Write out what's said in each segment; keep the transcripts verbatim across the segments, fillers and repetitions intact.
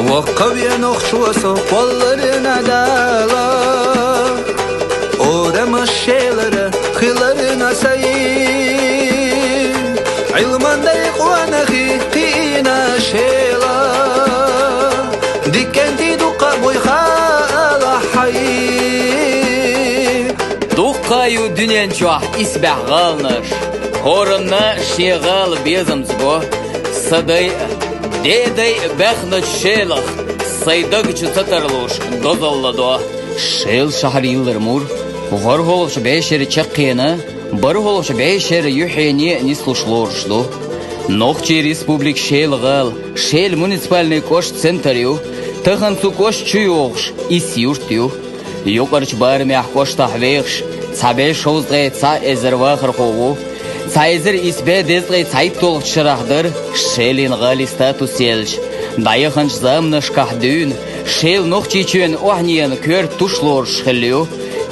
Воккхаве нохчо со кхолларна Дала, орамаш шелара хиларна сай. Ӏилман дай къонахи кхийна шела, диккенти дукха буй хаала хьай. Дуккха ю дуьнен чохь исбаьхьа гӀаланаш, хӀоранна шен гӀала безамца го. Са дай а, дедай а баьхначу шелах, сайн даг чу ца тарлуш, дозалла до. Шел шахьар йиллар мур, ворхӀалгӀачу бӀешеран чаккхенна, бархӀалгӀачу бӀешеран юьхьенна а нислуш лоруш ду. Нохчийн Республикан Шелан гӀала, Шелан муниципальный кӀоштан центр ю, тахана цу кӀошта чу йогӀуш исс юрт ю. Юкъарчу барамехь кӀоштахь вехаш цхьа бӀе шовзткъе цхьа эзар вахархо ву. Цхьа эзар исс бӀе дезткъе цхьайтталгӀачу шарахь дара Шелан гӀалин статус еллачу. ДӀаяханчу заманашкахь дуьйна Шела Нохчийчоьнан охьаненан коьрта туш лоруш хилла ю.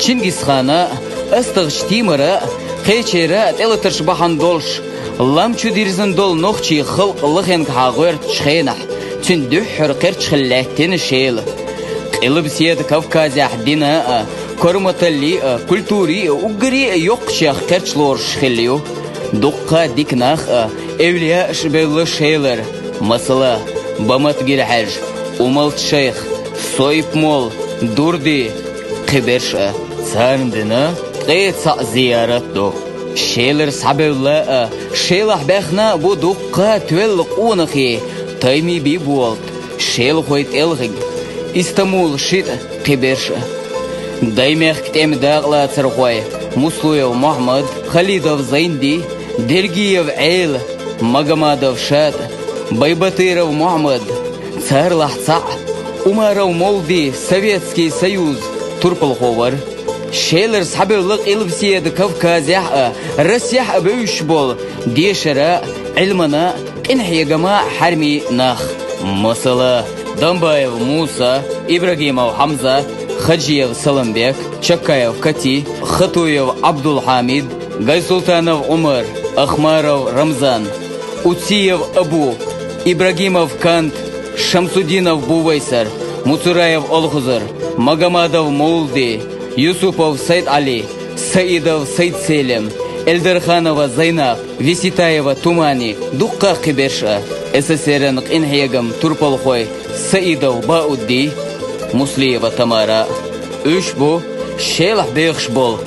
Чингисхана а, АстагӀчу Тимара а, кхечеран а тӀелатарш бахьана долуш, лам чу дирзина долу нохчийн халкъ лахенгахьа гӀоьртачу хенахь, цуьнан дуьххьара кхерч хилла лаьттина Шела. Къилбаседа Кавказехь динан а, корматаллин а, культурин а уггаре а йоккхачех кхерч лоруш хилла ю. Дуккха а дика нах а, эвлаяаш а бевлла Шелара, масала, Баматгирхьежа, Умалт-шайх, Соип-молла, Дурди, кхиберш а. Царна дина ткъе цхьаъ зиярат ду. Шелара схьабевлла а, Шелахь баьхна а бу дуккха а тоьлла къонахий, Таймиби болт, шелхой тӀелхиг, Истамул шиъ, кхиберш а. Даймехкан тӀеман дакъалацархой Муслуев Мухьаммад, Халидов Зайнди, Дергиев Ӏела, Магомадов ШатӀа, Байбатыров Мухьаммад, царалахь цхьаъ Умаров Мовлди, Советский Союз, турпалхо вара. Шелара схьабевлла Къилбаседа Кавказехь а, Россехь а бевзаш болу дешаран а, Ӏилманан а, къинхьегаман а хьаьрмийн нах. Масала, Дамбаев Муса, Ибрагимов Хьамзат, Хаджиев Саламбек, Чаккаев Кати, Хатуев Абдулхьамид, Гайсултанов Умар, Ахмаров Рамзан, Уциев Абу, Ибрагимов Кант, Шамсудинов Бувайсар, Муцураев Олхузар, Магомадов Мовлди, Юсупов Сайд-Ӏали, Саидов Сайд-Селим, Эльдарханова Зайнап, Виситаева Тумани, дуккха а кхиберш а, СССР-ан къинхьегаман турпалхой Саидов Баудди, Муслиева Тамара. Уьш бу Шелахь бехаш болу